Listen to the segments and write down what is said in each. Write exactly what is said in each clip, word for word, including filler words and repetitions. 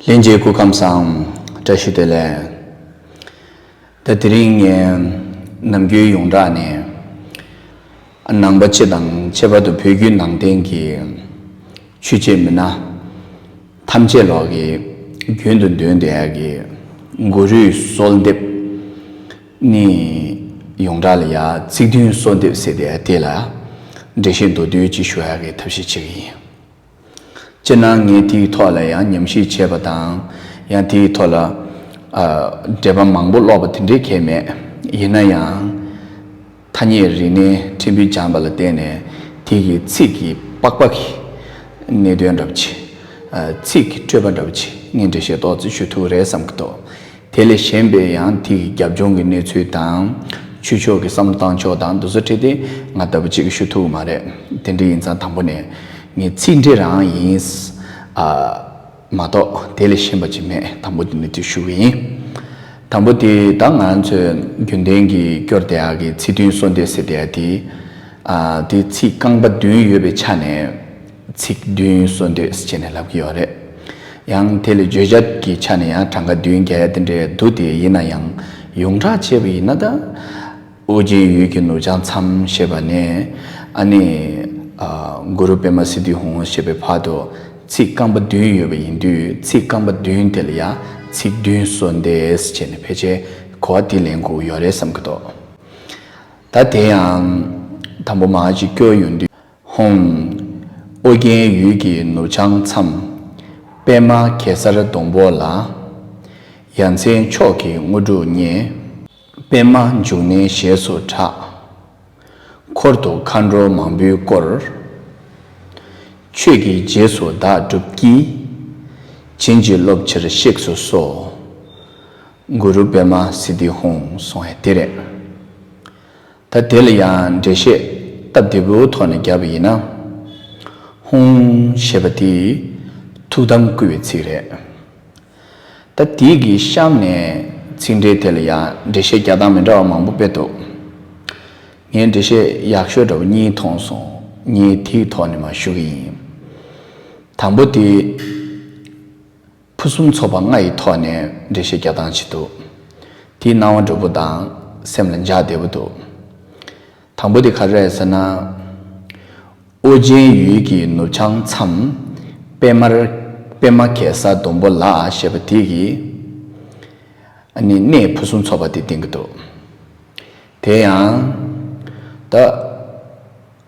ལྷན་རྒྱས་སྐུ་ཁམས་བཟང་། བཀྲ་ཤིས་བདེ་ལེགས། ད་དེ་རིང་ངས་ནམ་རྒྱུན་ཡོངས་གྲགས་ནས་ནང་པ་སྤྱི་དང་ཁྱད་པར་དུ་བོད་བརྒྱུད་ནང་བསྟན་གྱི་ཆོས་བྱེད་མི་སྣ་ཐམས་ཅད་ལོག་གི་རྒྱུན་དུ་འདོན་བསྡད་ཡག་གི་གུ་རུའི་གསོལ་འདེབས་ནི་ཡོངས་གྲགས་ལ་ཡ་ཚིག་བདུན་གསོལ་འདེབས་ཟེར་བསྡད་ཡག་དེ་ལ་འགྲེལ་བཤད་མདོར་བསྡུས་ཅིག་ཞུ་ཡག་གི་ཐབས་ཤེས་བྱེད་ཀྱི་ཡིན། སྤྱིར་ན་ངས་དེའི་ཐོག་ལ་ཡང་ཉམས་ཞིབ་བྱས་པ་དང་། ཡང་དེའི་ཐོག་ལ་ཨ། འགྲེལ་པ་མང་པོ་ཀློག་པ་དེ་འདྲའི་གལ་མེད། ཡིན་ན་ཡང་། ཐ་སྙད་རིག་གནས་ཕྲན་བུ་སྦྱངས་པ་ལ་བརྟེན་ནས་དེ་གི་ཚིག་གི་པགས་པ་གི་གནད་དོན་འདྲ་པོ་ཅིག་ཨ། ཚིག་གི་སྤྲོས་པ་འདྲ་པོ་ཅིག་ངས་འགྲེལ་བཤད་ཏོག་ཙམ་ཞུ་ཐུབ་རེད་བསམ་གྱི་འདུག་དེ་ལས་གཞན་པའི་ཡང་དེ་གི་རྒྱབ་ལྗོངས་ཀྱི་གནས་ཚུལ་དང་། ཆོས་ཕྱོགས་ཀྱི་བསམ་བློ་བཏང་ཕྱོགས་དང་དེ་ཚོ་ཁྲིད་དེ་ང་ལྟ་བུ་གཅིག་གིས་ཞུ་ཐུབ་ཀྱི་མ་རེད། དེ་འདྲ་ཡིན་ཙང་དང་པོ་ནས་ངས་ཚིག་འགྲེལ་རང་ཡིན། ཨ། མ་གཏོགས་དེ་ལས་གཞན་པ་ཅིག་མེད། དང་པོ་དེ་ནས་དེ་ཞུ་གི་ཡིན། དང་པོ་དེ་ད་ང་ཚོའི་རྒྱུན་ལྡན་གྱི་སྐྱོར་བསྡད་ཡག་གི་ཚིག་བདུན་གསོལ་འདེབས་ཟེར་བསྡད་ཡག་དེ། ཨ། དེ་ཚིག་རྐང་པ་བདུན་ཡོད་པའི་ཆ་ནས། ཚིག་བདུན་གསོལ་འདེབས་ཟེར་ནས་ལབ་ཀྱི་ཡོད་རེད། ཡང་དེ་ལ་བརྗོད་བྱ་གི་ཆ་ནས་ཡང་གྲངས་ཀ་བདུན་བརྒྱབ་ཡ་དེ་འདྲའི་འདུག་དེ་ཡིན་ན་ཡང་ཡོངས་གྲགས་བྱས་པ་ཡིན་ན་ད། ཨོ་རྒྱན་ཡུལ་གྱི་ནུབ་བྱང་མཚམས་ཞེས་པ་ནས་ཨ་ནི། ཨ། གུ་རུ་པདྨ་སིདྡྷི་ཧཱུྃ་ཞེས་པའི་བར་དུ་ཚིག་རྐང་པ་བདུན་ཡོད་པ་ཡིན་དུས་ཚིག་རྐང་པ་བདུན་དེ་ལ་ཡང་ཚིག་བདུན་གསོལ་འདེབས་ཟེར་ནས་ཕལ་ཆེར་གོ་བ་དེ་ལེན་དགོས་ཡོད་རེད་བསམ་གྱི་འདུག་ད་དེ་ཡང་དང་པོ་མར་ཅིག་སྐྱོར་ཡོང་དུས། ཧཱུྃ། ཨོ་རྒྱན་ཡུལ་གྱི་ནུབ་བྱང་མཚམས། པདྨ་གེ་སར་སྡོང་པོ་ལ། ཡ་མཚན་མཆོག་གི་དངོས་གྲུབ་བརྙེས། པདྨ་འབྱུང་གནས་ཞེས་སུ་གྲགས། འཁོར་དུ་མཁའ་འགྲོ་མང་པོས་བསྐོར། ཆོས་ཀྱི་རྗེས་སུ་བདག་སྒྲུབ་ཀྱིས། བྱིན་གྱིས་རློབ་ཕྱིར་གཤེགས་སུ་གསོལ། གུ་རུ་པདྨ་སིདྡྷི་ཧཱུྃ་གསུངས་ཡ་དེ་རེད། ད་དེ་ལ་ཡང་འགྲེལ་བཤད་སྟབས་བདེ་པོའི་ཐོག་ནས་བརྒྱབ་པ་ཡིན་ན། ཧཱུྃ་ཞེས་པ་དེ་ཐུགས་དམ་བསྐུལ་བའི་ཚིག་རེད། ད་དེའི་གི་གཤམ་ནས་ཚིག་འགྲེལ་དེ་ལ་ཡང་འགྲེལ་བཤད་རྒྱག་སྟངས་མི་འདྲ་བ་མང་པོ་དཔེ་འདུག་ངས་འགྲེལ་བཤད་ཡག་ཤོས་འདྲ་བོ་གཉིས་མཐོང་སོང་། ངས་དེའི་ཐོག་ནས་མར་ཞུ་གི་ཡིན། དང་པོ་དེ། ཕུན་སུམ་ཚོགས་པ་ལྔ་ཡི་ཐོག་ནས་འགྲེལ་བཤད་རྒྱག་སྟངས་ཅིག་འདུག་དེའི་སྣང་བ་འགྲོ་པོ་དང་སེམས་ལ་འཇགས་བདེ་པོ་འདུག་དང་པོ་དེ་ག་རེ་རེད་ཟེར་ན། ཨོ་རྒྱན་ཡུལ་གྱི་ནུབ་བྱང་མཚམས། པདྨར། པདྨ་གེ་སར་སྡོང་པོ་ལ་ཞེས་པ་དེ་གི། ཨ་ནི་གནས་ཕུན་སུམ་ཚོགས་པ་དེ་བསྟན་གྱི་འདུག་དེ་ཡང་། ད།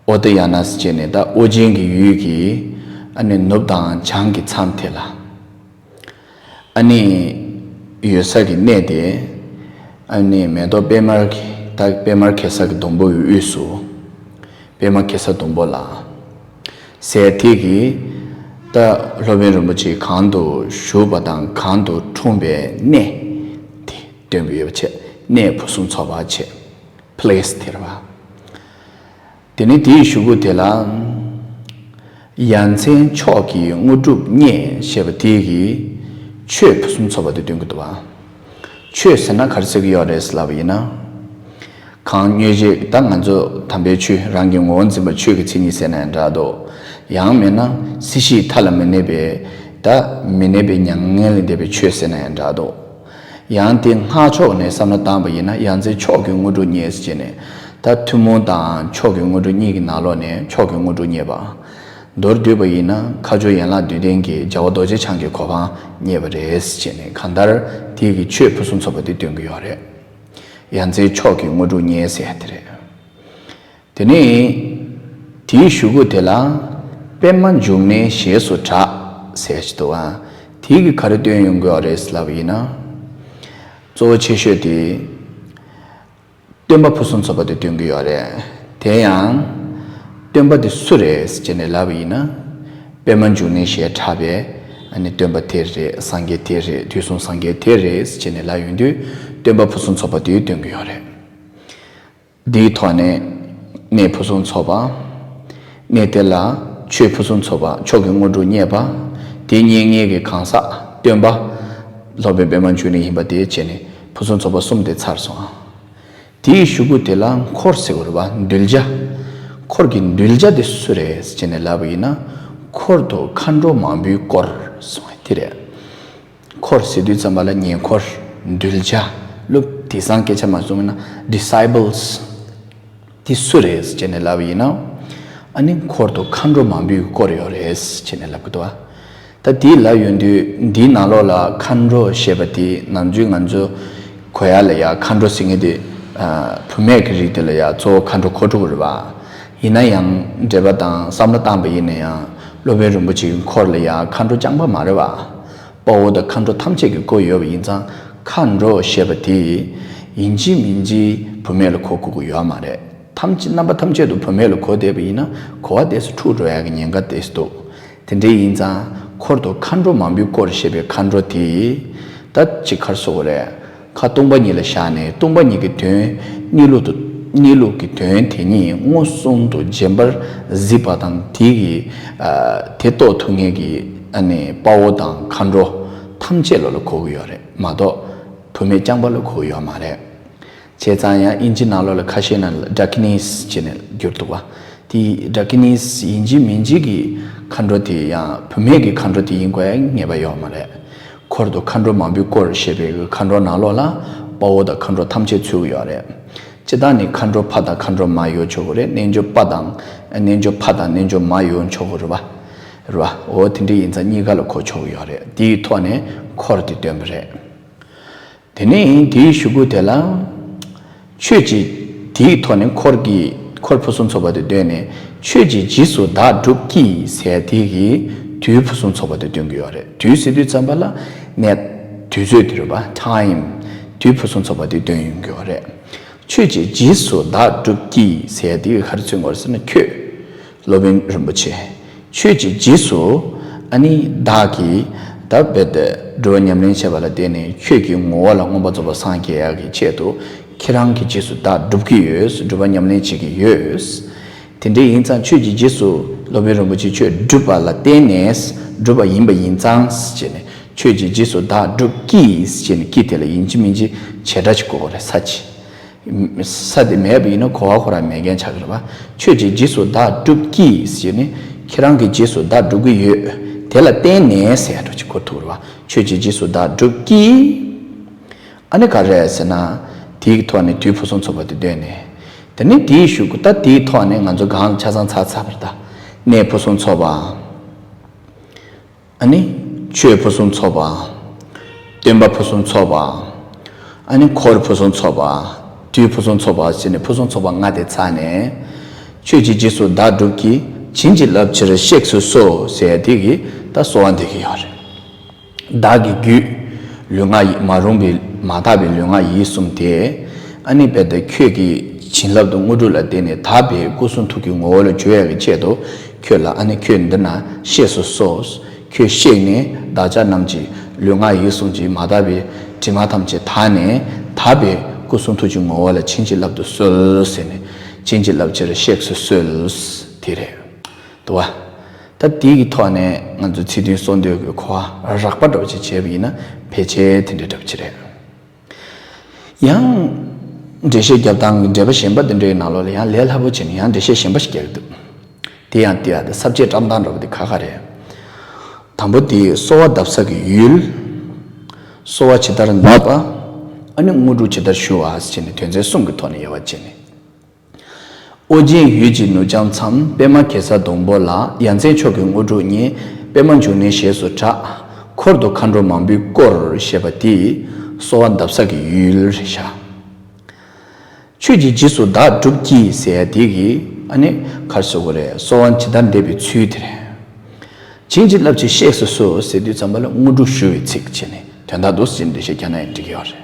ཨོ་ཏི་ཡ་ན་ཟེར་བྱས་ནས་ད་ཨོ་རྒྱན་གྱི་ཡུལ་གྱི་ཨ་ནི་ནུབ་དང་བྱང་གི་མཚམས་དེ་ལ། ཨ་ནི་ཡོད་ས་གི་གནས་དེ། ཨ་ནི་མེ་ཏོག་པད་དམར་གྱི་ད་པད་དམར་གེ་སར་གྱི་སྡོང་པོ་ཡི་དབུས་སུ། པདྨ་གེ་སར་སྡོང་པོ་ལ། ཟེར་དེ་གི། ད་སློབ་དཔོན་རིན་པོ་ཆེ་གང་དུ་བཞུགས་པ་དང་གང་དུ་འཁྲུངས་པའི་གནས། དེ་སྟོན་པ་ཡོད་པ་བྱས་གནས་ཕུན་སུམ་ཚོགས་པ་བྱས། པི་ལེ་སི་དེ་རེད་བ། དེ་ནས་དེའི་གཞུག་གུ་དེ་ལ། ཡ་མཚན་མཆོག་གི་དངོས་གྲུབ་བརྙེས་ཞེས་པ་དེ་གིས་ཆོས་ཕུན་སུམ་ཚོགས་པ་དེ་སྟོན་གྱི་འདུག་བ། ཆོས་ཟེར་ན་ག་རེ་ཟེར་གྱི་ཡོད་རེད་ལབ་པ་ཡིན་ན། གང་མྱོས་བྱེད་ད་ང་ཚོ་དམ་པའི་ཆོས་རང་གི་ངོ་བོ་འཛིན་པ་ཆོས་ཀྱི་མཚན་ཉིད་ཟེར་ན་ཡང་འདྲ་འདུག་ཡང་མིན་ན་སྲིད་ཞིའི་མཐའ་ལ་མི་གནས་པའི་ད་མི་གནས་པའི་མྱ་ངན་ལས་འདས་པའི་ཆོས་ཟེར་ན་ཡང་འདྲ་འདུག་ཡང་དེ་སྔགས་ཕྱོགས་ནས་བསམ་བློ་བཏང་པ་ཡིན་ན་ཡ་མཚན་མཆོག་གི་དངོས་གྲུབ་བརྙེས་ཟེར་བྱས་ནས་ད་ཐུན་མོང་དང་མཆོག་གི་དངོས་གྲུབ་གཉིས་ཀྱི་ནང་ལོགས་ནས་མཆོག་གི་དངོས་གྲུབ་བརྙེས་པ། མདོར་བསྡུས་པ་ཡིན་ན་མཁའ་སྤྱོད་ཡན་ལག་བདུན་ལྡན་གྱི་རྒྱལ་བ་རྡོ་རྗེ་འཆང་གི་གོ་འཕང་བརྙེས་པ་རེད་ཟེར་བྱས་ནས་གང་ལྟར་དེ་གི་ཆོས་ཕུན་སུམ་ཚོགས་པ་དེ་སྟོན་གྱི་ཡོད་རེད། ཡ་མཚན་མཆོག་གི་དངོས་གྲུབ་བརྙེས་ཟེར་དེ་རེད། དེ་ནས་དེའི་གཞུག་གུ་དེ་ལ་པདྨ་འབྱུང་གནས་ཞེས་སུ་གྲགས་ཟེར་ཞིག་འདུག་ཨ། དེ་གིས་ག་རེ་སྟོན་ཡོང་གི་ཡོད་རེད་ལབ་པ་ཡིན་ན། གཙོ་བོ་ཆེ་ཤོས་དེ། སྟོན་པ་ཕུན་སུམ་ཚོགས་པ་དེ་སྟོན་གྱི་ཡོད་རེད། དེ་ཡང་། སྟོན་པ་དེ་སུ་རེད་ཟེར་བྱས་ནས་ལབ་པ་ཡིན་ན། པདྨ་འབྱུང་གནས་ཞེས་གྲགས་པའི་ཨ་ནི་སྟོན་པ་དེ་རེད། སངས་རྒྱས་དེ་རེད། དུས་གསུམ་སངས་རྒྱས་དེ་རེད་ཟེར་བྱས་ནས་ལབ་ཡོང་དུས་སྟོན་པ་ཕུན་སུམ་ཚོགས་པ་དེ་སྟོན་གྱི་ཡོད་རེད། འདིའི་ཐོག་ནས་གནས་ཕུན་སུམ་ཚོགས་པ། གནས་དེ་ལ་ཆོས་ཕུན་སུམ་ཚོགས་པ་མཆོག་གི་དངོས་གྲུབ་བརྙེས་པ། དེ་བརྙེས་མཁན་གྱི་གང་ཟག་སྟོན་པ། སློབ་དཔོན་པདྨ་འབྱུང་གནས་ཡིན་པ་དེ་བྱས་ནས་ཕུན་སུམ་ཚོགས་པ་གསུམ་དེ་ཚར་སོང་ཨ། དེའི་གཞུག་གུ་དེ་ལ་འཁོར་ཟེར་བ་རེད་བ། གདུལ་བྱ། འཁོར་གྱི་གདུལ་བྱ་དེ་སུ་རེད་ཟེར་བྱས་ནས་ལབ་པ་ཡིན་ན། འཁོར་དུ་མཁའ་འགྲོ་མང་པོས་བསྐོར་གསུངས་པ་དེ་རེད། འཁོར་ཟེར་དུས་ཙམ་པ་ལ་ཉེ་འཁོར། གདུལ་བྱ། སློབ་དེང་སང་སྐད་ཆ་མ་གསུངས་ན་disciples དེ་སུ་རེད་ཟེར་ནས་ལབ་ཡིན་ན། ཨ་ནི་འཁོར་དུ་མཁའ་འགྲོ་མང་པོས་བསྐོར་ཡོད་རེད་ཟེར་ནས་ལབ་གི་འདུག་བ། ད་དེ་ལབ་ཡོང་དུས་འདིའི་ནང་ལོགས་ལ་མཁའ་འགྲོ་ཞེས་པ་དེ་ནམ་རྒྱུན་ང་ཚོ་གོ་ཡ་ལ་ཡ་མཁའ་འགྲོ་ཟེར་མཁན་དེ་བུད་མེད་ཀྱི་རིགས་དེ་ལ་ཡ་གཙོ་བོ་མཁའ་འགྲོ་གོ་ཐུབ་ཀྱི་རེད་བ། ཡིན་ན་ཡང་འགྲེལ་པ་དང་བསམ་བློ་བཏང་པ་ཡིན་ན་ཡང་སློབ་དཔོན་རིན་པོ་ཆེའི་འཁོར་ལ་ཡ་མཁའ་འགྲོ་རྐྱང་པ་མ་རེད་བ། དཔའ་བོ་དང་མཁའ་འགྲོ་ཐམས་ཅད་ཀྱིས་བསྐོར་ཡོད་པ་ཡིན་ཙང་མཁའ་འགྲོ་ཞེས་པ་དེ་ཡིན་གཅིག་མིན་གཅིག་བུད་མེད་ལ་གོ་དགོས་ཀྱི་ཡོད་མ་རེད། ཐམས་ཅད་རྣམ་པ་ཐམས་ཅད་དུ་བུད་མེད་ལ་གོ་བསྡད་པ་ཡིན་ན་གོ་བ་དེ་ཚོ་འཁྲུག་འགྲོ་ཡག་གི་ཉེན་ཁ་དེ་ཚོ་འདུག་དེ་འདྲ་ཡིན་ཙང་འཁོར་དུ་མཁའ་འགྲོ་མང་པོས་བསྐོར་ཞེས་པའི་མཁའ་འགྲོ་དེ་ད་ཅིག་ག་རེ་ཟེར་དགོས་རེད། ཁ་སྟོང་པ་ཉིད་ལ་བཞག་ནས་སྟོང་པ་ཉིད་ཀྱི་དོན། གནས་ལུགས་དུ། གནས་ལུགས་ཀྱི་དོན་དེ་ཉིད་མངོན་སུམ་དུ་རྗེན་པར་གཟིགས་པ་དང་དེ་གི་ཨ་དེ་རྟོགས་ཐུབ་མཁན་གྱི་ཨ་ནི་དཔའ་བོ་དང་མཁའ་འགྲོ་ཐམས་ཅད་ལ་ལ་གོ་གི་ཡོད་རེད་མ་གཏོགས་བུད་མེད་རྐྱང་པ་ལ་གོ་གི་ཡོད་མ་རེད། བྱས་ཙང་ཡང་ཨིན་ཇི་ནང་ལོགས་ལ་ཁ་ཤས་ནང་ལ་ཌ་ཀི་ནིས་ཅེས་ནས་བསྒྱུར་འདུག་བ། དེ་ཌ་ཀི་ནིས་ཡིན་གཅིག་མིན་གཅིག་གི་མཁའ་འགྲོ་དེ་ཡང་བུད་མེད་ཀྱི་མཁའ་འགྲོ་དེ་ཡིན་དགོས་ཡ་ངེས་པ་ཡོད་མ་རེད། འཁོར་དུ་མཁའ་འགྲོ་མང་པོས་བསྐོར་ཞེས་པའི་མཁའ་འགྲོ་ནང་ལོགས་ལ་དཔའ་བོ་དང་མཁའ་འགྲོ་ཐམས་ཅད་ཚུད་ཀྱི་ཡོད་རེད། སྤྱིར་བཏང་ནི་མཁའ་འགྲོ་ཕ་དང་མཁའ་འགྲོ་མ་ཡོད་ཆོག་གི་རེད། རྣལ་འབྱོར་པ་དང་རྣལ་འབྱོར་ཕ་དང་རྣལ་འབྱོར་མ་ཡོད་ཆོག་གི་རེད་བ། རེད་བ། འོ་དེ་འདྲ་ཡིན་ཙང་གཉིས་ཀ་ལ་གོ་ཆོག་གི་ཡོད་རེད། དེའི་ཐོག་ནས་འཁོར་དེ་སྟོན་པ་རེད། དེ་ནས་དེའི་གཞུག་གུ་དེ་ལ། ཆོས་ཀྱི། དེའི་ཐོག་ནས་འཁོར་གྱི། འཁོར་ཕུན་སུམ་ཚོགས་པ་དེ་སྟོན་ནས་ཆོས་ཀྱི་རྗེས་སུ་བདག་སྒྲུབ་ཀྱིས་ཟེར་དེ་གི་དུས་ཕུན་སུམ་ཚོགས་པ་དེ་སྟོན་གྱི་ཡོད་རེད། དུས་ཟེར་དུས་ཙམ་པ་ལ་གནས། དུས་ཚོད་དེ་རེད་པ། ཊའིམ། དུས་ཕུན་སུམ་ཚོགས་པ་དེ་སྟོན་ཡོང་གི་ཡོད་རེད། ཆོས་ཀྱི་རྗེས་སུ་བདག་སྒྲུབ་ཀྱིས་ཟེར་དེ་གི་ག་རེ་མཚོན་དགོས་རེད་ཟེར་ན་ཁྱོད། སློབ་དཔོན་རིན་པོ་ཆེ། ཆོས་ཀྱི་རྗེས་སུ། ཨ་ནི་བདག་གིས། ད་བེད་དེ་སྒྲུབ་པ་ཉམས་ལེན་བྱེད་པ་ལ་བརྟེན་ནས་ཆོས་ཀྱི་ངོ་བོ་ལ་མངོན་པར་རྫོགས་པར་སངས་རྒྱས་ཡག་གི་ཆེད་དུ། ཁྱེད་རང་གི་རྗེས་སུ་བདག་སྒྲུབ་ཀྱི་ཡོད། སྒྲུབ་པ་ཉམས་ལེན་བྱེད་ཀྱི་ཡོད། དེ་འདྲ་ཡིན་ཙང་ཆོས་ཀྱི་རྗེས་སུ་སློབ་དཔོན་རིན་པོ་ཆེ་ཆོས་སྒྲུབ་པ་ལ་བརྟེན་ནས་སྒྲུབ་པ་ཡིན་པ་ཡིན་ཙང་ཞེས་ནས་ཆོས་ཀྱི་རྗེས་སུ་བདག་སྒྲུབ་ཀྱིས་ཞེས་ནས་ཀྱིས་དེ་ལ་ཡིན་གཅིག་མིན་གཅིག་བྱེད་སྒྲ་ཅིག་དགོས་པ་རེད་ས་ཆེ། ས་དེ་མེད་པ་ཡིན་ན་གོ་བ་ཁོ་རང་མེད་མཁན་ཆགས་ཀྱི་རེད་བ། ཆོས་ཀྱི་རྗེས་སུ་བདག་སྒྲུབ་ཀྱིས་ཞེས་ནི་ཁྱེད་རང་གི་རྗེས་སུ་བདག་སྒྲུབ་ཀྱི་ཡོད། དེ་ལ་བརྟེན་ནས་ཟེར་ཡ་འདྲ་ཅིག་གོ་ཐུབ་རེད་བ། ཆོས་ཀྱི་རྗེས་སུ་བདག་སྒྲུབ་ཀྱིས། ཨ་ནི་ག་རེ་ཟེར་ན། དེའི་ཐོག་ནས་དུས་ཕུན་སུམ་ཚོགས་པ་དེ་སྟོན་ནས། དེ་ནི་དེའི་གཞུག་གུ་ད་དེའི་ཐོག་ནས་ང་ཚོ་གང་ལ་ཆ་ཚང་ཚར་ཚར་བ་རེད་ད། གནས་ཕུན་སུམ་ཚོགས་པ། ཨ་ནི། ཆོས་ཕུན་སུམ་ཚོགས་པ། སྟོན་པ་ཕུན་སུམ་ཚོགས་པ། ཨ་ནི་འཁོར་ཕུན་སུམ་ཚོགས་པ། དུས་ཕུན་སུམ་ཚོགས་པ་ཟེར་ནས་ཕུན་སུམ་ཚོགས་པ་ལྔ་དེ་ཚར་ནས། ཆོས་ཀྱི་རྗེས་སུ་བདག་སྒྲུབ་ཀྱིས་བྱིན་གྱིས་བརླབ་ཕྱིར་གཤེགས་སུ་གསོལ་ཟེར་དེ་གི་ད་གསོལ་བ་འདེབས་ཀྱི་ཡོད་རེད། བདག་གི་རྒྱུད། ལུས་ངག་ཡིད་མ་རུངས་པའི་མ་དག་པའི་ལུས་ངག་ཡིད་གསུམ་དེ། ཨ་ནི་རྦད་དེ་ཁྱོད་ཀྱི་བྱིན་རླབས་དང་དངོས་གྲུབ་ལ་བརྟེན་ནས་དག་པའི་སྐུ་གསུང་ཐུགས་ཀྱི་ངོ་བོ་ལ་འགྱུར་ཡག་གི་ཆེད་དུ་ཁྱོད་ལ་ཨ་ནི་ཁྱོད་འདི་ན་གཤེགས་སུ་གསོལ། ཁྱོད་གཤེགས་ནས་བདག་ཅག་རྣམས་ཀྱི་ལུས་ངག་ཡིད་གསུམ་གྱི་མ་དག་པའི་དྲི་མ་ཐམས་ཅད་དག་ནས་དག་པའི་སྐུ་གསུང་ཐུགས་ཀྱི་ངོ་བོ་ལ་བྱིན་གྱིས་བརླབ་ཏུ་གསོལ་ཟེར་ནས་བྱིན་གྱིས་བརླབ་ཕྱིར་གཤེགས་སུ་གསོལ། དེ་རེད། འདུག་བ། ད་དེའི་གི་ཐོག་ནས་ང་ཚོ་ཚིག་དོན་གསུང་འདོད་ཀྱི་གོ་བ་རགས་པ་འདྲ་བོ་ཅིག་བྱས་པ་ཡིན་ན་ཕལ་ཆེར་དེ་འདྲའི་འདྲ་བོ་ཅིག་རེད། ཡང་། འགྲེལ་བཤད་རྒྱབ་སྟངས་ཀྱི་འགྲེལ་པ་གཞན་པ་དེ་འདྲའི་ནང་ལོགས་ལ་ཡང་ལས་སླ་པོ་བྱས་ནས་ཡང་འགྲེལ་བཤད་གཞན་པ་ཞིག་རྒྱག་གི་འདུག་དེ་ཡང་དེ་ཡང་དེ་ས་བཅད་བཀྲམ་སྟངས་འདྲ་བོ་དེ་ཁ་ཁ་རེད། དང་པོ་དེ་གསོལ་བ་གདབ་ས་གི་ཡུལ། གསོལ་བ་ཇི་ལྟར་གདབ་པ། ཨ་ནི་དངོས་གྲུབ་ཇི་ལྟར་ཞུ་བ་ཟེར་ནས་དོན་ཚན་གསུམ་གྱི་ཐོག་ནས་དབྱེ་བ་ཕྱེ་ནས། ཨོ་རྒྱན་ཡུལ་གྱི་ནུབ་བྱང་མཚམས། པདྨ་གེ་སར་སྡོང་པོ་ལ། ཡ་མཚན་མཆོག་གི་དངོས་གྲུབ་བརྙེས། པདྨ་འབྱུང་གནས་ཞེས་སུ་གྲགས། འཁོར་དུ་མཁའ་འགྲོ་མང་པོས་བསྐོར་ཞེས་པ་དེ་གསོལ་བ་གདབ་ས་གི་ཡུལ་རེད་ཤག་ཆོས་ཀྱི་རྗེས་སུ་བདག་སྒྲུབ་ཀྱིས་ཟེར་ཡ་དེ་གི་ཨ་ནི་ག་རེ་ཟེར་དགོས་རེད། གསོལ་བ་ཇི་ལྟར་འདེབས་པའི་ཚུལ་དེ་རེད། བྱིན་གྱིས་བརླབ་ཕྱིར་གཤེགས་སུ་གསོལ་ཟེར་དུས་ཙམ་པ་ལ་དངོས་གྲུབ་ཞུ་བའི་ཚིག་བྱས་ནས་དོན་དག་འདུག་ཟེར་འགྲེལ་བཤད་རྒྱག་ན་ཡང་འགྲིག་གི་ཡོད་རེད།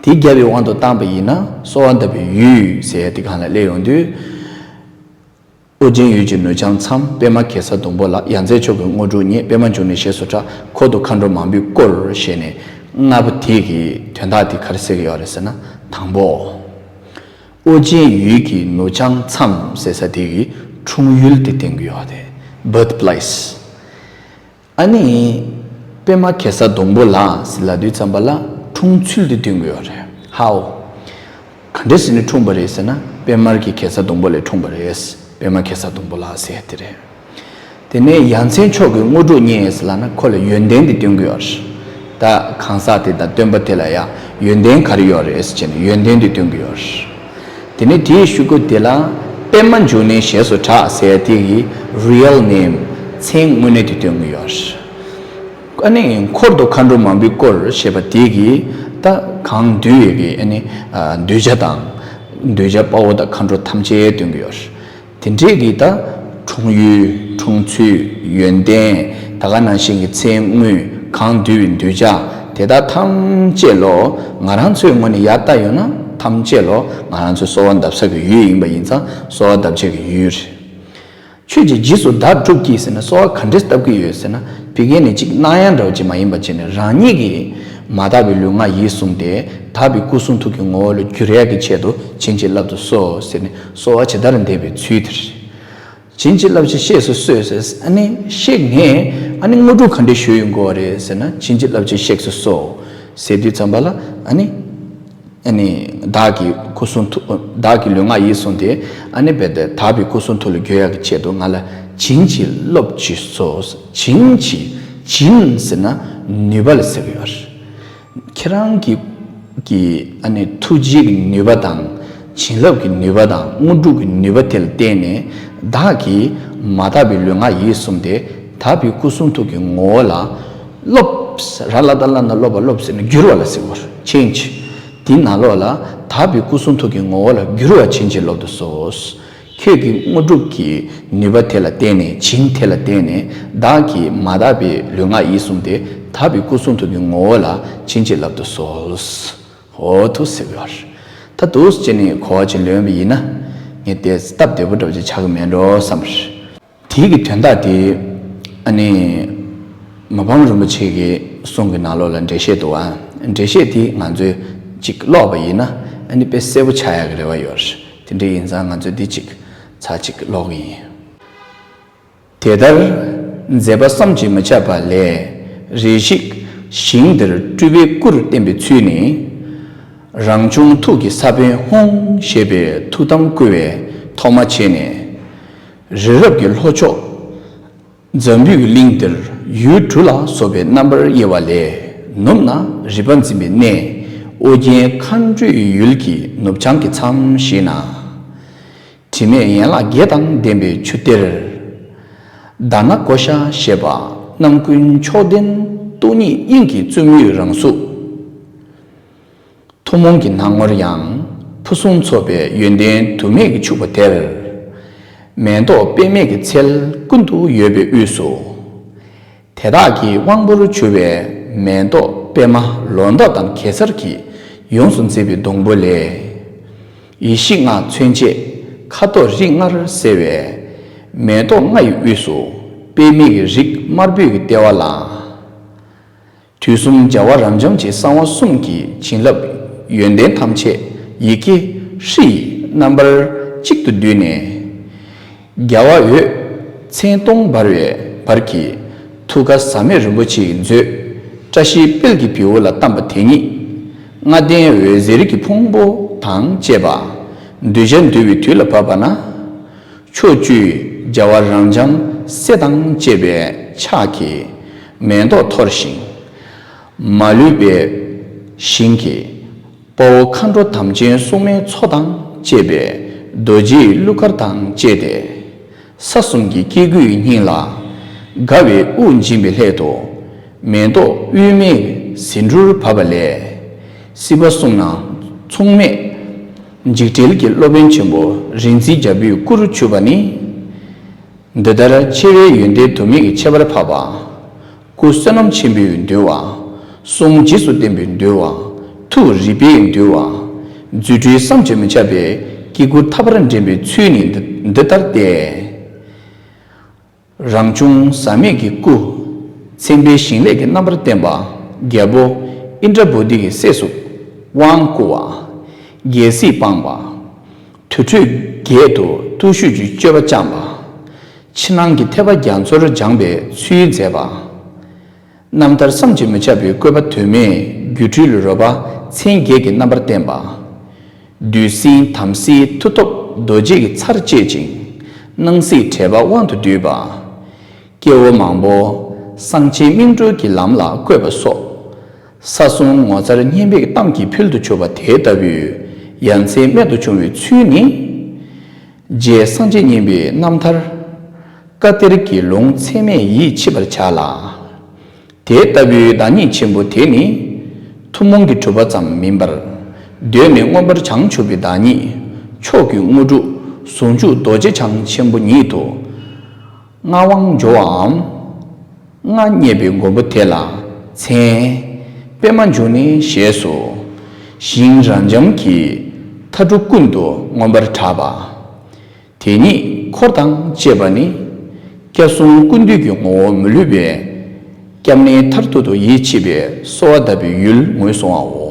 དེ་རྒྱབ་པའི་དབང་དུ་བཏང་པ་ཡིན་ན་གསོལ་བ་འདེབས་པའི་ཡུལ་ཟེར་ཡ་དེ་སྒང་ལ་སླེབས་ཡོང་དུས། ཨོ་རྒྱན་ཡུལ་གྱི་ནུབ་བྱང་མཚམས། པདྨ་གེ་སར་སྡོང་པོ་ལ། ཡ་མཚན་མཆོག་གི་དངོས་གྲུབ་བརྙེས། པདྨ་འབྱུང་གནས་ཞེས་སུ་གྲགས། འཁོར་དུ་མཁའ་འགྲོ་མང་པོས་བསྐོར་ཞེས་ནས་ལྔ་པོ་དེ་གི་དོན་དག་དེ་ག་རེ་ཟེར་གྱི་ཡོད་རེད་ཟེར་ན། དང་པོ། ཨོ་རྒྱན་ཡུལ་གྱི་ནུབ་བྱང་མཚམས་ཟེར་ས་དེ་གི་འཁྲུངས་ཡུལ་དེ་བསྟན་གྱི་ཡོད་རེད། Birth place། ཨ་ནི། པདྨ་གེ་སར་སྡོང་པོ་ལ་ཟེར་ལབ་དུས་ཙམ་པ་ལ་འཁྲུངས་ཚུལ་དེ་སྟོན་གྱི་ཡོད་རེད། How། ག་འདྲ་ཟེར་ནས་འཁྲུངས་པ་རེད་ཟེར་ན་པདྨར་གྱི་གེ་སར་སྡོང་པོ་ལས་འཁྲུངས་པ་རེད། པདྨ་གེ་སར་སྡོང་པོ་ལ་ཟེར་དེ་རེད། དེ་ནས་ཡ་མཚན་མཆོག་གི་དངོས་གྲུབ་བརྙེས་ཟེར་ལབ་ན་ཁོ་ལ་ཡོན་ཏན་དེ་སྟོན་གྱི་ཡོད་རེད། ད་གང་ཟག་དེ་དང་སྟོན་པ་དེ་ལ་ཡང་ཡོན་ཏན་ག་རེ་ཡོད་རེད་ཟེར་ནས་ཡོན་ཏན་དེ་སྟོན་གྱི་ཡོད་རེད། དེ་ནས་དེའི་གཞུག་གུ་དེ་ལ་པདྨ་འབྱུང་གནས་ཞེས་སུ་གྲགས་ཟེར་དེ་གི་real name མཚན་དངོས་གནས་དེ་སྟོན་གྱི་ཡོད་རེད། ཨ་ནི་འཁོར་དུ་མཁའ་འགྲོ་མང་པོས་བསྐོར་ཞེས་པ་དེ་གི་ད་གང་འདུལ་བའི་གི་ཨ་ནི་གདུལ་བྱ་དང་གདུལ་བྱ་དཔའ་བོ་དང་མཁའ་འགྲོ་ཐམས་ཅད་སྟོན་གྱི་ཡོད་རེད། དེ་འདྲས་ཀྱི་ད་འཁྲུངས་ཡུལ་འཁྲུངས་ཚུལ་ཡོན་ཏན་ད་ག་ནང་བཞིན་གྱི་མཚན་དངོས་གང་འདུལ་བའི་གདུལ་བྱ་དེ་དག་ཐམས་ཅད་ལོ་ང་རང་ཚོའི་ངོས་ནས་ཡར་ལྟ་ཡོང་ན་ཐམས་ཅད་ལོ་ང་རང་ཚོའི་གསོལ་བ་འདེབས་ས་གི་ཡུལ་ཡིན་པ་ཡིན་ཙང་གསོལ་བ་འདེབས་བྱེད་ཀྱི་ཡུལ་རེད། ཁྱོད་ཀྱིས་རྗེས་སུ་བདག་སྒྲུབ་ཀྱིས་ཟེར་ན་གསོལ་བ་ག་འདྲས་བཏབ་ཀྱི་ཡོད་ཟེར་ན་ཕ་གི་ནས་ཅིག་གནང་ཡ་འདྲ་བོ་ཅིག་མ་ཡིན་པ་བྱས་ནས་རང་ཉིད་ཀྱིས་མ་དག་པའི་ལུས་ངག་ཡིད་གསུམ་དེ་དག་པའི་སྐུ་གསུང་ཐུགས་ཀྱི་ངོ་བོ་ལ་བསྒྱུར་ཡ་གི་ཆེད་དུ་བྱིན་གྱིས་བརླབ་ཏུ་གསོལ་ཟེར་ནས་གསོལ་བ་ཇི་ལྟར་འདེབས་པའི་ཚུལ་དེ་རེད། བྱིན་གྱིས་བརླབ་ཕྱིར་གཤེགས་སུ་གསོལ་ཟེར། ཨ་ནི་གཤེགས་ནས་ཨ་ནི་དངོས་གྲུབ་ག་འདྲས་ཞུ་ཡོང་དགོས་པ་རེད་ཟེར་ན་བྱིན་གྱིས་བརླབ་ཕྱིར་གཤེགས་སུ་གསོལ་ཟེར་དུས་ཙམ་པ་ལ་ཨ་ནི་ཨ་ནི་བདག་གི་སྐུ་གསུང་ཐུགས་བདག་གི་ལུས་ངག་ཡིད་གསུམ་དེ་ཨ་ནི་རྦད་དེ་དག་པའི་སྐུ་གསུང་ཐུགས་ལ་བསྒྱུར་ཡག་གི་ཆེད་དུ་ང་ལ་བྱིན་གྱིས་རློབ་ཕྱིར་གསོལ། བྱིན་གྱིས་བྱིན་ཟེར་ན་ནུས་པ་ལ་ཟེར་གི་ཡོད་རེད། ཁྱེད་རང་གི་གི་ཨ་ནི་ཐུགས་རྗེའི་ནུས་པ་དང་བྱིན་རླབས་ཀྱི་ནུས་པ་དང་དངོས་གྲུབ་ཀྱི་ནུས་པ་དེ་ལ་བརྟེན་ནས་བདག་གིས་མ་དག་པའི་ལུས་ངག་ཡིད་གསུམ་དེ་དག་པའི་སྐུ་གསུང་ཐུགས་ཀྱི་ངོ་བོ་ལ་རློབས། ར་ལ་བཏགས་རླ་ན་རློ་བ་རློབས་ཟེར་ན་བསྒྱུར་བ་ལ་ཟེར་བ་རེད། change། དེའི་ནང་ལོགས་ལ་དག་པའི་སྐུ་གསུང་ཐུགས་ཀྱི་ངོ་བོ་ལ་བསྒྱུར་བ་བྱིན་གྱིས་རློབ་ཏུ་གསོལ། ཁྱོད་ཀྱི་དངོས་གྲུབ་ཀྱི་ནུས་པ་དེ་ལ་བརྟེན་ནས་བྱིན་དེ་ལ་བརྟེན་ནས་བདག་གིས་མ་དག་པའི་ལུས་ངག་ཡིད་གསུམ་དེ་དག་པའི་སྐུ་གསུང་ཐུགས་ཀྱི་ངོ་བོ་ལ་བྱིན་གྱིས་བརླབ་ཏུ་གསོལ། འོ་ཐུགས་སྲིད་པའི་བར། ད་དུས་ཅི་ནས་གོ་བ་ཅིག་ལོན་པ་ཡིན་ན་ངས་དེ་སྟབས་བདེ་པོ་འདྲ་བོ་ཅིག་ཆགས་ཀྱི་མེད་འགྲོ་བསམ། དེའི་གི་དོན་དག་དེ་ཨ་ནི་མ་ཕམ་རིན་པོ་ཆེ་གི་གསུང་གི་ནང་ལོགས་ལ་འགྲེལ་བཤད་འདུག་ཨ། འགྲེལ་བཤད་དེ་ང་ཚོས་ཅིག་ཀློག་པ་ཡིན་ན་ཨ་ནི་དཔེ་གསལ་པོ་ཆགས་ཡག་གི་རེ་བ་ཡོད། དེ་འདྲ་ཡིན་ཙང་ང་ཚོས་འདི་ཅིག་ཚར་ཅིག་ཀློག་གི་ཡིན། དེ་ལྟར་མཛད་པ་བསམ་གྱིས་མི་ཁྱབ་པ་ལས་རེ་ཞིག་ཞིང་འདིར་སྤྲུལ་པའི་སྐུར་བསྟན་པའི་ཚུལ་ནི། རང་བྱུང་ཐུགས་ཀྱི་ས་བོན་ཧཱུྃ་ཞེས་པའི་ཐུགས་དམ་བསྐུལ་བའི་ཐོག་མ་བྱས་ནས། རི་རབ་ཀྱི་ལྷོ་ཕྱོགས་འཛམ་བུའི་གླིང་འདིར་ཡུལ་དྲུག་ལ་སོགས་པའི་རྣམ་པར་དབྱེ་བ་ལས་ནུབ་ན་རིག་པ་འཛིན་པའི་གནས་ཨོ་རྒྱན་མཁའ་འགྲོའི་ཡུལ་གྱི་ནུབ་བྱང་གི་མཚམས་ཤིག་ན། དྲི་མེད་ཡན་ལག་བརྒྱད་དང་ལྡན་པའི་ཆུ་གཏེར། དྷ་ན་ཀོ་ཤ་ཞེས་པ་རྣམ་ཀུན་མཆོག་ལྡན་སྟོང་ཉིད་དབྱིངས་ཀྱི་བཙུན་མོའི་རང་གཟུགས། ཐུན་མོང་གི་སྣང་ངོར་ཡང་ཕུན་སུམ་ཚོགས་པའི་ཡོན་ཏན་དུ་མས་ཕྱུག་པ་དེར། མེ་ཏོག་པདྨའི་གི་ཚལ་ཀུན་ཏུ་ཡོད་པའི་དབུས་སུ། དེ་དག་གི་དབང་པོར་གྱུར་པའི་མེ་ཏོག་པདྨ་ལོ་འདབ་དང་གེ་སར་གྱིས་ཡོངས་སུ་མཛེས་པའི་སྡོང་པོ་ལས། ཡེ་ཤེས་ལྔ་མཚོན་བྱེད་ཁ་དོག་རིགས་ལྔར་གསལ་བའི་མེ་ཏོག་ལྔ་ཡི་དབུས་སུ་པདྨའི་གི་རིགས་དམར་པོའི་གི་ལྟེ་བ་ལ། དུས་གསུམ་རྒྱལ་བ་རབ་འབྱམས་ཀྱི་གསང་བ་གསུམ་གྱི་བྱིན་རླབས་ཡོན་ཏན་ཐམས་ཅད་ཡི་གེ་ཧྲཱིཿ་རྣམ་པར་གཅིག་ཏུ་བསྡུས་ནས། རྒྱལ་བ་འོད་མཚན་སྟོང་འབར་བའི་བར་གྱི་ཐུགས་ཀ་ཟག་མེད་རིན་པོ་ཆེའི་མཛོད་བཀྲ་ཤིས་དཔལ་གྱི་བེའུ་ལ་བལྟམས་པ་དེ་ཉིད་ལྔ་ལྡན་འོད་ཟེར་གྱི་ཕུང་པོ་དང་བཅས་པ་གདུལ་བྱ་འདུལ་བའི་དུས་ལ་བབ་པ་ན། ཕྱོགས་བཅུའི་རྒྱལ་བ་རབ་འབྱམས་སྲས་དང་བཅས་པའི་ཕྱག་གིས་མེ་ཏོག་འཐོར་ཞིང་། མ་ལུས་པའི་ཞིང་གི་དཔའ་བོ་མཁའ་འགྲོ་དམ་ཅན་སྲུང་མའི་ཚོགས་དང་བཅས་པའི་རྡོ་རྗེའི་གླུ་གར་དང་བཅས་ཏེ། ས་གསུམ་གྱི་སྐྱེ་དགུའི་སྙིང་ལ་དགའ་བའི་དབུགས་འབྱིན་པའི་སླད་དུ། མེ་ཏོག་དབུས་མའི་ཟེའུ་འབྲུར་བབས་པ་ལས། སྲིད་པ་གསུམ་ན་མཚུངས་མེད་འཇིགས་བྲལ་གྱི་སློབ་དཔོན་ཆེན་པོ་རིག་འཛིན་རྒྱལ་པོའི་སྐུར་གྱུར་པ་ནི། འདི་ལྟར་ཆེ་བའི་ཡོན་ཏན་དུ་མས་ཀྱི་ཁྱད་པར་འཕགས་པ། སྐུ་བསོད་ནམས་ཆེན་པོས་འདུལ་བ། གསུང་རྗེས་སུ་བསྟན་པས་འདུལ་བ། ཐུགས་རིག་པས་འདུལ་བ། རྫུ་འཕྲུལ་བསམ་གྱིས་མི་ཁྱབ་པའི་སྐྱེ་དགུ་ཐར་པར་འདྲེན་པའི་ཚུལ་ནི་འདི་འདི་ལྟར་ཏེ། རང་བྱུང་ཟག་མེད་ཀྱི་སྐུ། མཚན་དཔེའི་ཞིང་ལས་ཀྱི་རྣམ་པར་བསྟན་པ། རྒྱལ་པོ་ཨིནྡྲ་བོ་དྷི་ཡི་སྲས་སུ་དབང་བསྐུར་བ། རྒྱལ་སྲིད་སྤངས་པ། དུར་ཁྲོད་བརྒྱད་དུ་བརྟུལ་ཞུགས་ཀྱི་སྤྱོད་པ་བཅངས་པ། ཕྱི་ནང་གི་ཐེག་པ་རྒྱ་མཚོར་སྦྱངས་པའི་ཚུལ་མཛད་པ། རྣམ་ཐར་བསམ་གྱིས་མི་ཁྱབ་པའི་བཀོད་པ་དུ་མས་སྒྱུ་འཕྲུལ་རོལ་པ་མཚན་བརྒྱད་ཀྱི་རྣམ་པར་བསྟན་པ། བདུད་སྲིན་དམ་སྲིའི་མཐུ་སྟོབས་རྡོ་རྗེ་གི་ཚར་བཅད་ཅིང་། སྣང་སྲིད་དྲེགས་པ་དབང་དུ་བསྡུས་པ། སྐྱེ་བོ་མང་པོ་གསང་ཆེན་སྨིན་གྲོལ་གྱི་ལམ་ལ་བཀོད་པ་སོགས། ས་གསུམ་ངོ་མཚར་སྙན་པའི་གཏམ་གྱིས་ཕུལ་དུ་ཕྱུག་པ་དེ་ལྟ་བུའི་ཡ་མཚན་རྨད་དུ་བྱུང་བའི་ཚུལ་ནི། རྗེ་སངས་རྒྱས་མཉན་པའི་རྣམ་ཐར་བཀའ་གཏེར་གྱི་ལུང་ཚད་མས་ཡིད་ཆེས་པར་བྱ་ལ། དེ་ལྟ་བུའི་བདག་ཉིད་ཆེན་པོ་དེ་ནི། ཐུན་མོང་གི་གྲུབ་པ་ཙམ་མིན་པར། གདོད་ནས་མངོན་པར་བྱང་ཆུབ་པའི་བདག་ཉིད། མཆོག་གི་དངོས་གྲུབ་ཟུང་འཇུག་རྡོ་རྗེ་འཆང་ཆེན་པོ་ཉིད་དུ། མངའ་དབང་འབྱོར་བའམ། མངའ་བརྙེས་པའི་མགོན་པོ་དེ་ལ་མཚན། པདྨ་འབྱུང་གནས་ཞེས་སུ། ཞིང་རབ་འབྱམས་ཀྱི་མཐའ་དྲུག་ཀུན་ཏུ་མངོན་པར་གྲགས་པ། དེ་ཉིད་འཁོར་དང་བཅས་པ་ནི། སྐྱབས་གསུམ་ཀུན་འདུས་ཀྱི་ངོ་བོ་མི་བསླུ་བའི། སྐྱབས་གནས་མཐར་ཐུག་ཏུ་ཡིད་ཆེས་པའི་གསོལ་བ་གདབ་པའི་ཡུལ་ངོས་བཟུང་བའོ།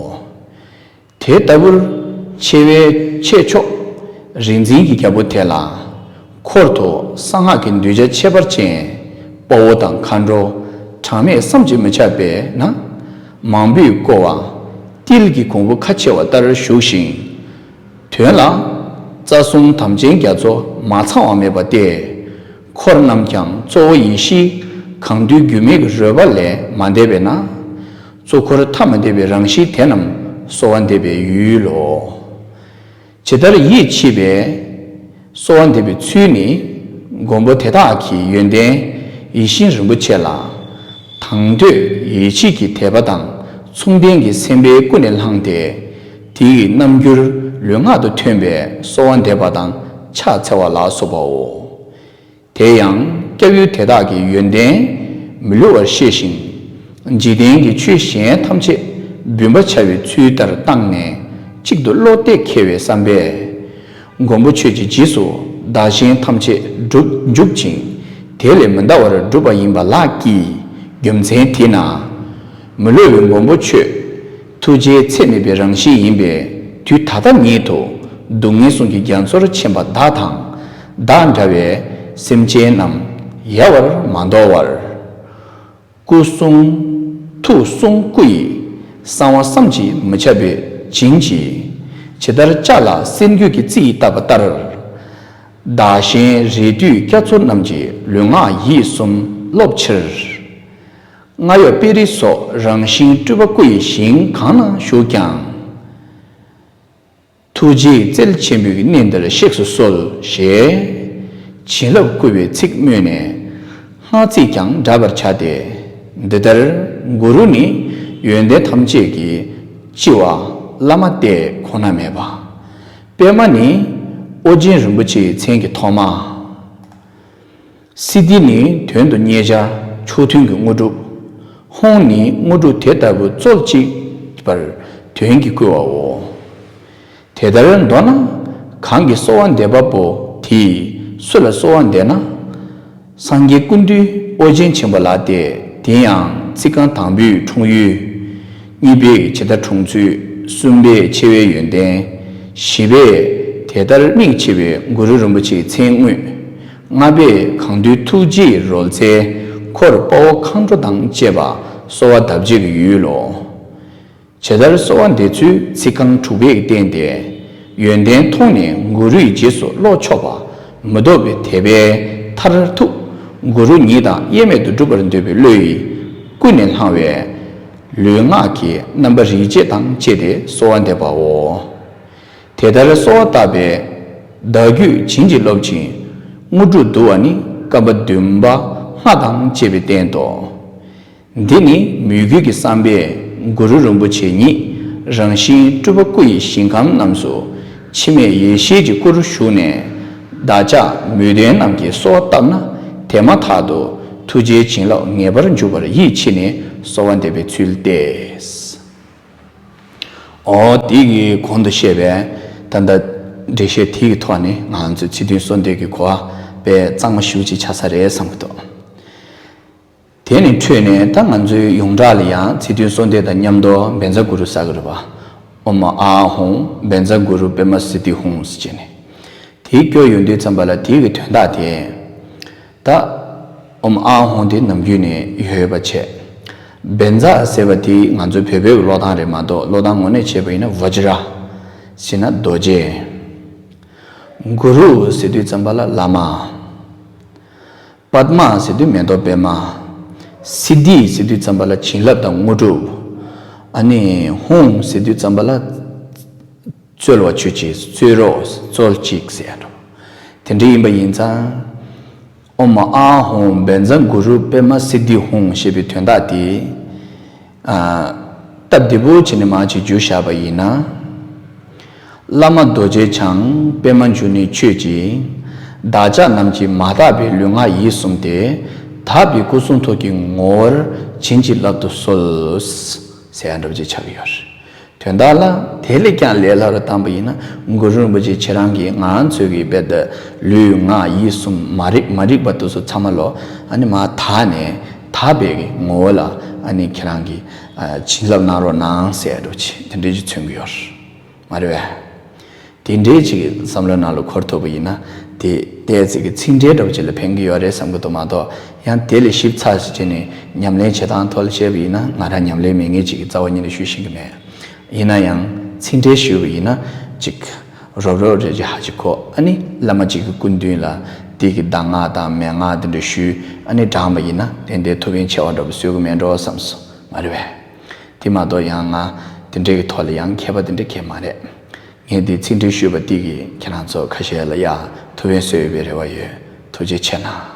དེ་ལྟ་བུར་ཆེ་བའི་ཆེ་མཆོག་རིག་འཛིན་གྱི་རྒྱལ་པོ་དེ་ལ། འཁོར་དུ་གསང་སྔགས་ཀྱི་གདུལ་བྱ་ཁྱད་པར་ཅན། དཔའ་བོ་དང་མཁའ་འགྲོ་གྲངས་མེད་བསམ་གྱིས་མི་ཁྱབ་པས་ན། མང་པོས་བསྐོར་བ་ཏིལ་གྱི་གོང་བུ་ཁ་ཕྱེ་བ་ལྟར་བཞུགས་ཤིང་། དོན་ལ། རྩ་གསུམ་དམ་ཅན་རྒྱ་མཚོ་མ་ཚང་བ་མེད་པ་སྟེ། འཁོར་རྣམས་ཀྱང་གཙོ་བོ་ཡེ་ཤེས་གང་འདུལ་རྒྱུད་སྨད་ཀྱི་རོལ་པ་ལས་མ་འདས་པས་ན། གཙོ་འཁོར་ཐ་མ་འདས་པའི་རང་བཞིན་དེ་རྣམས་གསོལ་བ་འདེབས་པའི་ཡུལ་ལོ། ཇི་ལྟར་ཡིད་ཆེས་པའི་གསོལ་བ་འདེབས་པའི་ཚུལ་ནི། མགོན་པོ་དེ་དག་གི་ཡོན་ཏན་ཡིད་བཞིན་རིན་པོ་ཆེ་ལ། དང་དོད་ཡིད་ཆེས་ཀྱི་དད་པ་དང་མཚུངས་ལྡན་གྱི་སེམས་དཔའི་ཀུན་ནས་བསླངས་ཏེ། དེ་ཡི་རྣམ་འགྱུར་ལུས་ངག་ཏུ་ཐོན་པའི་གསོལ་བ་འདེབས་པ་དང་ཕྱག་འཚལ་བ་ལ་སོགས་པའོ། དེ་ཡང་སྐྱབས་ཡུལ་དེ་དག་གི་ཡོན་ཏན་མི་བསླུ་བར་ཤེས་ཤིང་། འཇིག་རྟེན་གྱི་ཆོས་གཞན་ཐམས་ཅད་སྦུན་པ་འཕྱར་བའི་ཚུལ་ལྟར་བཏང་ནས་གཅིག་ཏུ་བློ་གཏད་འཁེལ་བའི་བསམ་པས། མགོན་པོ་ཁྱོད་ཀྱི་རྗེས་སུ་བདག་གཞན་ཐམས་ཅད་འགྲུབ་འཇུག་ཅིང་དེ་ལས་མི་འདའ་བར་སྒྲུབ་པ་ཡིན་པ་ལགས་ཀྱི་རྒྱུ་མཚན་དེས་ན། མི་བསླུ་བའི་མགོན་པོ་ཁྱོད། ཐུགས་རྗེའི་ཚད་མེད་པའི་རང་བཞིན་ཡིན་པས། དུས་ད་ལྟ་ཉིད་དུ་སྡུག་བསྔལ་གསུམ་གྱི་རྒྱ་མཚོར་ཕྱིན་པ་བདག་དང་བདག་འདྲ་བའི་སེམས་ཅན་རྣམས་ཡལ་བར་མ་འདོར་བར། སྐུ་གསུང་ཐུགས་གསུང་སྐུ་ཡི་གསང་བ་བསམ་གྱིས་མི་ཁྱབ་པའི་བྱིན་གྱིས། ཇི་ལྟར་ལྕགས་ལ་གསེར་འགྱུར་གྱི་རྩི་ཡིས་བཏབ་པ་ལྟར། བདག་གཞན་རེ་ལྟོས་སྐྱ་ཚོ་རྣམས་ཀྱི་ལུས་ངག་ཡིད་གསུམ་སློབ་ཕྱིར། རྔ་གཡོག་དཔེ་རིས་སོགས་རང་བཞིན་སྤྲུལ་པ་སྐུ་ཡི་ཞིང་གང་ན་བཞུགས་ཀྱང་། ཐུགས་རྗེའི་རྩལ་ཆེན་པོས་གནས་འདིར་གཤེགས་སུ་གསོལ་ཞེས། བྱིན་རླབས་བསྐུལ་བའི་ཚིག་སྨོས་ནས། སྔགས་ཚིག་ཀྱང་བསྒྲགས་པར་བྱ་སྟེ། འདི་ལྟར་གུ་རུ་ནི་ཡོན་ཏན་ཐམས་ཅད་ཀྱི་ལྕི་བ་བླ་མ་སྟེ་ཁོ་ན་མེད་པ། པདྨ་ནི་ཨོ་རྒྱན་རིན་པོ་ཆེའི་མཚན་གྱི་ཐོག་མ། སིདྡྷི་ནི་དོན་དུ་གཉེར་བྱ་མཆོག་ཐུན་གྱི་དངོས་གྲུབ། ཧཱུྃ་ནི་དངོས་གྲུབ་དེ་ལྟ་བུ་སྩོལ་ཅིག་པར་དོན་གྱིས་བསྐུལ་བའོ། དེ་ལྟར་མདོར་ན་གང་གིས་གསོལ་བ་འདེབས་པ་པོ་དེས་སུ་ལ་གསོལ་བ་འདེབས་ན། སངས་རྒྱས་ཀུན་འདུས་ཨོ་རྒྱན་ཆེན་པོ་ལགས་ཏེ། དེ་ཡང་ཚིག་རྐང་དང་པོས་འཁྲུངས་ཡུལ། གཉིས་པས་ཇི་ལྟར་འཁྲུངས་ཚུལ། གསུམ་པས་ཆེ་བའི་ཡོན་ཏན། བཞི་པས་དེ་ལྟར་མིག་ཕྱེ་བའི་གུ་རུ་རིན་པོ་ཆེའི་མཚན་དངོས། ལྔ་པས་གང་འདུལ་ཐུགས་རྗེའི་རོལ་རྩལ། འཁོར་དཔའ་བོ་མཁའ་འགྲོ་དང་བཅས་པ་གསོལ་བ་གདབ་བྱེད་ཀྱི་ཡུལ་ལོ། ཇི་ལྟར་གསོལ་བ་འདེབས་ཚུལ་ཚིག་རྐང་དྲུག་པས་བསྟན་ཏེ། ཡོན་ཏན་མཐོང་ནས་གུ་རུའི་རྗེས་སུ་བློ་ཕྱོགས་པ། མི་ལྡོག་པའི་དད་པའི་མཐར་ཐུག་གུ་རུ་ཉིད་དང་དབྱེར་མེད་དུ་སྒྲུབ་པར་འདོད་པའི་བློ་ཡིས་ཀུན་ནས་བསླང་བའི་ལུས་ངག་གི་རྣམ་པ་རིག་བྱེད་དང་བཅས་ཏེ་གསོལ་བ་འདེབས་པའོ། དེ་ལྟར་གསོལ་བ་བཏབ་པས་བདག་རྒྱུད་བྱིན་གྱིས་རློབ་ཅིང་དངོས་གྲུབ་བསྡུ་བ་ནི་བཀའ་པ་བདུན་པ་སྔགས་དང་བཅས་པས་བསྟན་ཏོ། འདི་ནི་མོས་གུས་ཀྱི་བསམ་པས་གུ་རུ་རིན་པོ་ཆེ་ཉིད་རང་བཞིན་སྤྲུལ་པ་སྐུ་ཡི་ཞིང་ཁམས་རྣམས་སུ་འཆི་མེད་ཡེ་ཤེས་ཀྱི་སྐུར་བཞུགས་ནས། བདག་ཅག་མོས་ལྡན་རྣམས་ཀྱིས་གསོལ་བ་བཏབ་ན་དེ་མ་ཐག་ཏུ་ཐུགས་རྗེའི་བྱིན་རླབས་ངེས་པར་འཇུག་པར་ཡིད་ཆེས་ནས་གསོལ་བ་འདེབས་པའི་ཚུལ་ཏེ། འོ་དེ་གི་གོང་དུ་བཤད་པའི་ད་ལྟ་འགྲེལ་བཤད་དེ་གི་ཐོག་ནས་ང་ཚོས་ཚིག་བདུན་གསོལ་འདེབས་ཀྱི་གོ་བ་དཔེ་གཙང་མ་ཞེ་པོ་ཅིག་ཆགས་ས་རེད་བསམ་གྱི་འདུག་དེ་ནས་འཕྲོས་ནས་ད་ང་ཚོའི་ཡོངས་གྲགས་ལ་ཡང་ཚིག་བདུན་གསོལ་འདེབས་དང་མཉམ་དུ་བཛྲ་གུ་རུ་ཟེར་གྱི་རེད་པ། ཨོཾ་ཨཱཿཧཱུྃ་བཛྲ་གུ་རུ་པདྨ་སིདྡྷི་ཧཱུྃ་ཟེར་བྱས་ནས། དེ་སྐྱོར་ཡོང་དུས་ཙམ་པ་ལ་དེ་གི་དོན་དག་དེ། ད་ཨོཾ་ཨཱཿཧཱུྃ་དེ་ནམ་རྒྱུན་ནས་ཡོད་པ་བྱས། བཛྲ་ཟེར་བ་དེ་ང་ཚོའི་བོད་པའི་ཀློག་སྟངས་རེད་མ་གཏོགས། ཀློག་སྟངས་དངོས་གནས་བྱས་པ་ཡིན་ན་བཛྲ་ཟེར་ན་རྡོ་རྗེ། གུ་རུ་ཟེར་དུས་ཙམ་པ་ལ་བླ་མ། པདྨ་ཟེར་དུས་མེ་ཏོག་པདྨ། སིདྡྷི་ཟེར་དུས་ཙམ་པ་ལ་བྱིན་རླབས་དང་དངོས་གྲུབ། ཨ་ནི་ཧཱུྃ་ཟེར་དུས་ཙམ་པ་ལ། རྩོལ་བ་ཆོས་ཅན། རྩོལ་རོགས། རྩོལ་ཅིག་ཟེར་ཡ་འགྲོ། དེ་འདྲ་ཡིན་པ་ཡིན་ཙང་། ཨོཾ་ཨཱཿ་ཧཱུྃ་བཛྲ་གུ་རུ་པདྨ་སིདྡྷི་ཧཱུྃ་ཞེས་པའི་དོན་དག་དེ། ཨ། སྟབས་བདེ་པོ་བྱས་ནས་མར་ཅིག་བསྒྱུར་བཞག་པ་ཡིན་ན། བླ་མ་རྡོ་རྗེ་འཆང་། པདྨ་འབྱུང་གནས་ཆོས་ཀྱི། བདག་ཅག་རྣམས་ཀྱི་མ་དག་པའི་ལུས་ངག་ཡིད་གསུམ་སྟེ། དག་པའི་སྐུ་གསུང་ཐུགས་ཀྱི་ངོ་བོར་བྱིན་གྱིས་བརླབ་ཏུ་གསོལ། ཟེར་ཡ་འདྲ་པོ་ཅིག་ཆགས་ཀྱི་ཡོད་རེད། དོན་དག་ལ་དེ་ལས་ཀྱང་ལས་སླ་རུ་བཏང་པ་ཡིན་ན། གུ་རུ་རིན་པོ་ཆེ་ཁྱེད་རང་གིས་ང་ཚོའི་གི་དཔེ་ད་ལུས་ངག་ཡིད་གསུམ་མ་རིག་མ་རིག་པ་དེ་ཚོ་ཚང་མ་ལོ། ཨ་ནི་མར་དག་ནས་དག་པའི་གི་ངོ་བོ་ལ་ཨ་ནི་ཁྱེད་རང་གིས་ཨ་བྱིན་རླབས་གནང་རོགས་གནང་ཟེར་ཡ་འདྲ་པོ་ཅིག་དེ་འདྲ་ཅིག་མཚོན་གྱི་ཡོད་རེད། མ་རེད་པས། དེ་འདྲའི་ཅིག་བསམ་བློའི་ནང་ལ་འཁོར་ཐུབ་པ་ཡིན་ན། དེ་ཏོག་ཙམ་གྱི་ཚིག་འགྲེལ་འདྲ་པོ་ཅིག་ལ་ཕན་གྱི་ཡོད་རེད་བསམ་གྱི་འདུག་མ་གཏོགས། ཡང་དེ་ལས་ཞིབ་ཚགས་ཤིག་བྱས་ནས་ཉམས་ལེན་བྱེད་སྟངས་ཐོག་ལ་བཤད་པ་ཡིན་ན། ང་རང་ཉམས་ལེན་མེད་མཁན་ཅིག་གི་རྩ་བ་ཉིད་ནས་ཞུ་ཤེས་ཀྱི་མེད། ཡིན་ན་ཡང་ཚིག་འགྲེལ་ཞུས་པ་ཡིན་ན། ཅིག་རོབ་རོབ་རེ་ཅིག་ཧ་ཅིག་གོ། ཨ་ནི་བླ་མ་གཅིག་གི་སྐུ་མདུན་ལ་དེ་གི་གདམས་ངག་དང་མན་ངག་དེ་འདྲ་ཞུས། ཨ་ནི་དྲངས་པ་ཡིན་ན་ཏན་ཏན་ཐུགས་ཕན་ཆེ་བ་འདྲ་པོ་བཟོ་གི་མེད་འགྲོ་བསམ་སོང་། མ་རེད་པས། དེ་མ་གཏོགས་ཡང་ང་དེ་འདྲའི་གི་ཐོག་ལ་ཡང་མཁས་པ་དེ་འདྲ་གང་ཡང་མ་རེད། ངས་འདི་ཚིག་འགྲེལ་ཞུས་པ་འདི་གིས་ཁྱེད་རང་ཚོ་ཁ་ཤས་ལ་ཡ་ཐུགས་ཕན་གསོས་ཡོད་པའི་རེ་བ་ཡོད། ཐུགས་རྗེ་ཆེ་གནང་།